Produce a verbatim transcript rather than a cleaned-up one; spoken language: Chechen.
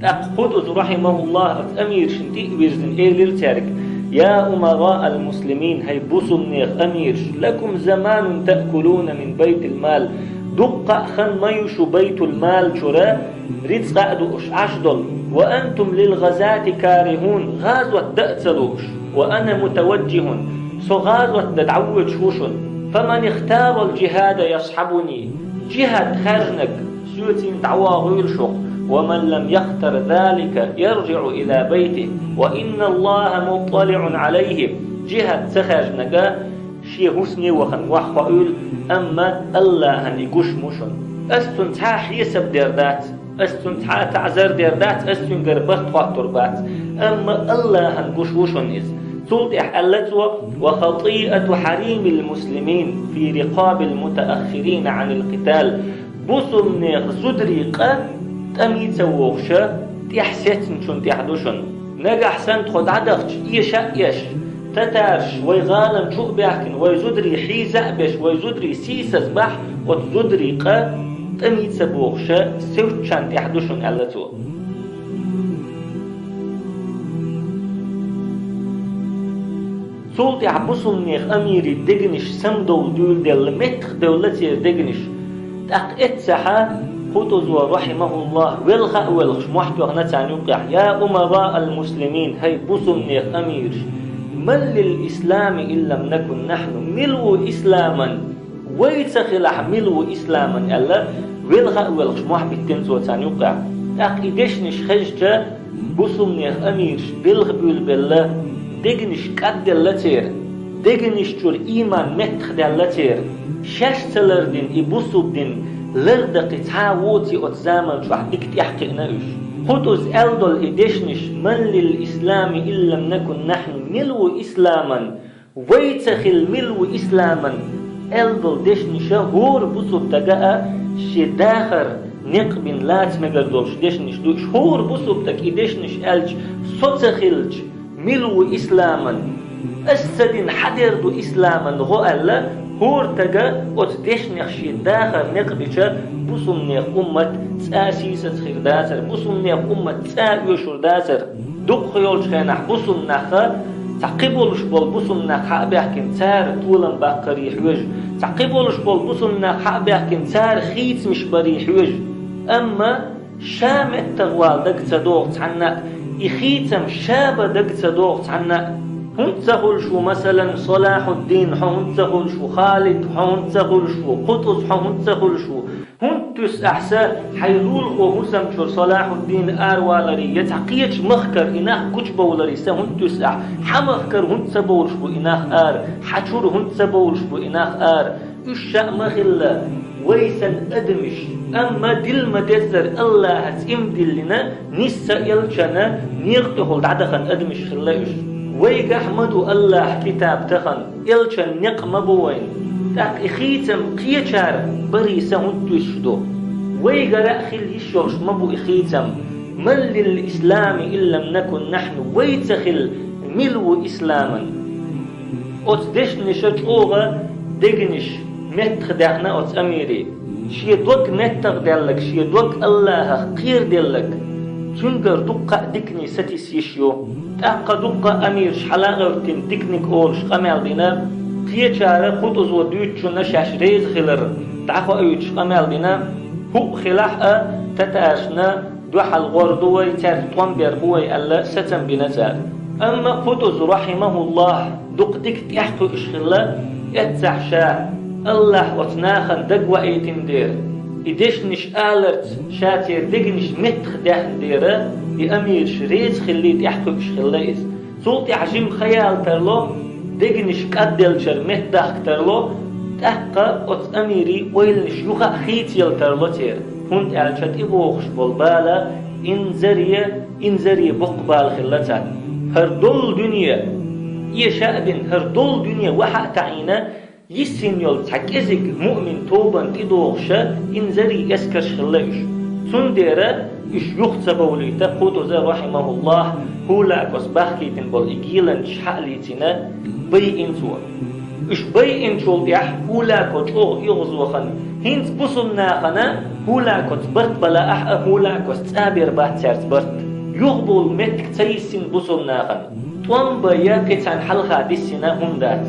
ТӀаккха Къутӏус, рахьимахуллахь, оцу амиршна тӀе а вирзина, элира цаьрга: «Я умараъал муслимин, хӀай бусулбанех амирш, лакум заманун таъкулуна мин байтил мал. Дуккха а хан ма ю шу байтул мал чуьра рицкъа а дууш Ӏаш долу. Ва антум лил гъазати карихун, гӀазот дан а ца лууш. Ва ана мутаважжихун, со гӀазот дан дӀавоьдуш ву шуна. Фаман ихтарал жихада ясхьабуни, жихад хаьржинарг соьцийна дӀавогӀийла шух. Ва ман лам яхтар залика, яржиъу ила байтихи, ва инналлахьа мутталиъун Ӏалайхи. Жихад ца хаьржинарг шен хӀусаме вахана охьахоуьйла, амма Аллахьана и гуш ву шуна. Ас цунна цхьа а хьесап дер дац, ас цунна цхьа а таӀзар дер дац, ас цуьнгара барт хоттур бац, амма Аллахьана гуш ву шуна иза». Цул тӀаьхьа аьлла цо: «Ва хатиату хьаримил муслимин фи рикъабил мутааххирина Ӏанил къитал». Бусулбанех зударий къа тӀаме ца вогӀуша, тӀехь сецначунна тӀехь ду шуна. Нагахь санна тхо дӀадахча, эша а еш, татарш вай гӀалан чу а баьхкина, вай зударий хьийза а беш, вай зударий сийсаз бахь, оцу зударий къа тӀаме ца богӀуша, севцачарна тӀехь ду шуна, аьлла цо. Цул тӀаьхьа бусулбанех амирийн дегнаш самадовла дуьйладелла, меттахдевлла церан дегнаш. ТӀаккха эццахьа Къутӏузо, рахьимахуллахь, велха а воьлхуш, мохь тоьхна царна юккъехь: «Я умараъал муслимин, хӀай бусулбанех амирш, ман лил ислами ин лам накун нахьну, мила ву исламан, вай ца хилахь, мила ву исламан?» — аьлла, велха а воьлхуш, мохь биттина цо царна юккъехь. ТӀаккха и дешнаш хезча, бусулбанех амирш белха буьйлабелла, дегнаш кӀадделла церан, дегнаш чуьра ийман меттахдаьлла церан. Шаьш ца лардина и бусулба дин лардаккхий цхьа а воций оцу заман чохь дика тӀаьхьакхиъна уьш. Къутӏуз аьлла долу и дешнаш: «Ман лил ислами ин лам накун нахьну», мила ву исламан, вай ца хилла мила ву исламан, аьлла долу дешнаша хӀора бусулба стага а шен дахар некъ бина лаца мегар долуш дешнаш ду уьш. ХӀора бусулба стага и дешнаш аьлча, со ца хилча, мила ву исламан, ас ца дина хьан дер ду исламан гӀо аьлла, хӀора стага оцу дешнех шен дахар некъ бича, бусулбанех уммат цкъа а сийсаз хир дацара, бусулбанех уммат цкъа а оьшур дацара. Дукха йолчу хенахь бусулба нах, цхьа кхин болуш болу бусулба нах хьа а баьхкина, цара толам баккхаре хьоьжу, цхьа кхин болуш болу бусулба нах хьа а баьхкина, цара хийцамаш баре хьоьжу. Амма ша меттахвала дага ца догӀу цхьанна а, и хийцам ша бан дага ца догӀу цхьанна а. ХӀунда ца хуьлуш ву, масалан, Салахьуддин, хьо хӀунда ца хуьлуш ву, Халид, хьо хӀунда ца хуьлуш ву, Къутӏуз, хьо хӀунда ца хуьлуш ву? ХӀунда туьсу ахь сан, хьайн лулахо хӀусам чуьра Салахьуддин араваларе, я цхьа кхечу махкара и нах гучубовларе сан хӀунда туьсу ахь? Хьан махкара хӀунда ца бовлуш бу и нах ара? Хьан чуьра хӀунда ца бовлуш бу и нах ара? Уьш ша а ма хилла вай санна адамаш, амма дилла ма-деззара Аллахьаца иман диллина, нийсса а элчанна некъа тӀехула дӀадахана адамаш хилла уьш. Вайгахь ма ду Аллахьан китаб тахана, элчан некъ ма бу вайна. ТӀаккха и хийцам кхечара баре сан хӀунда туьсуш ду? Вайгара а хила йиш йолуш ма бу и хийцам. Ман лил ислами ин лам накун нахьну, вай ца хилла мила ву исламан? Оцу дешнаша чӀогӀа дегнаш меттахдаьхна оцу амирийн. Шен дог меттахдаьлларг, шен дог Аллахьах кхераделларг, цуьнгара дуккха а диканиг сатийса йиш ю. ТӀаккха дуккха а амираш хьала а гӀевттина, диканиг олуш къамел дина, кхечара Къутӏузо дуьйцучунна шаьш реза хилар дӀахоуьйтуш къамел дина, хӀуъа хилахь а, татаршна дуьхьал гӀор ду вай, цаьрга тӀом бер бу вай аьлла, сацам бина цара. Амма Къутӏуз, рахьимахуллахь, дукха дика тӀаьхьакхуьуш хилла, эццахь ша, Аллахь оцу нахана дагаваийтина дера, и дешнаш аларца ша церан дегнаш меттахдаьхна дера, и амираш реза хилла тӀаьхьакхуьуш хилла иза. Цул тӀаьхьа жимма хаяла тарло, дегнаш кӀадделлачара меттадахка тарло, тӀаккха оцу амирийн ойланаш юха а хийцаяла тарло церан, хӀунда аьлча тӀебогӀуш болу бала инзаре, инзаре боккха бала хилла царна. ХӀара долу дуьне, эша а дина, хӀара долу дуьне ваха а таӀийна, йиссина йолу цхьа кӀезиг муъмин тобанна тӀедогӀуша, инзаре эскарш хилла уьш. Цундела уьш юха ца бовлийта, Къутӏуза, рахьимахуллахь, хӀула а кӀос бахкийтина болу и геланчаш хьа а лийцина, байина цо. Уьш байинчул тӀехь хӀулакхо чӀогӀа оьгӀазвахана. ХӀинца бусулнахана хӀулакхоца барт бала ахь а хӀулакхоца цӀа бер бац цаьрца барт. Юхабовла меттиг ца йиссина бусулнахана. ТӀом бан я кхин царна хьалха диссина хӀума дац.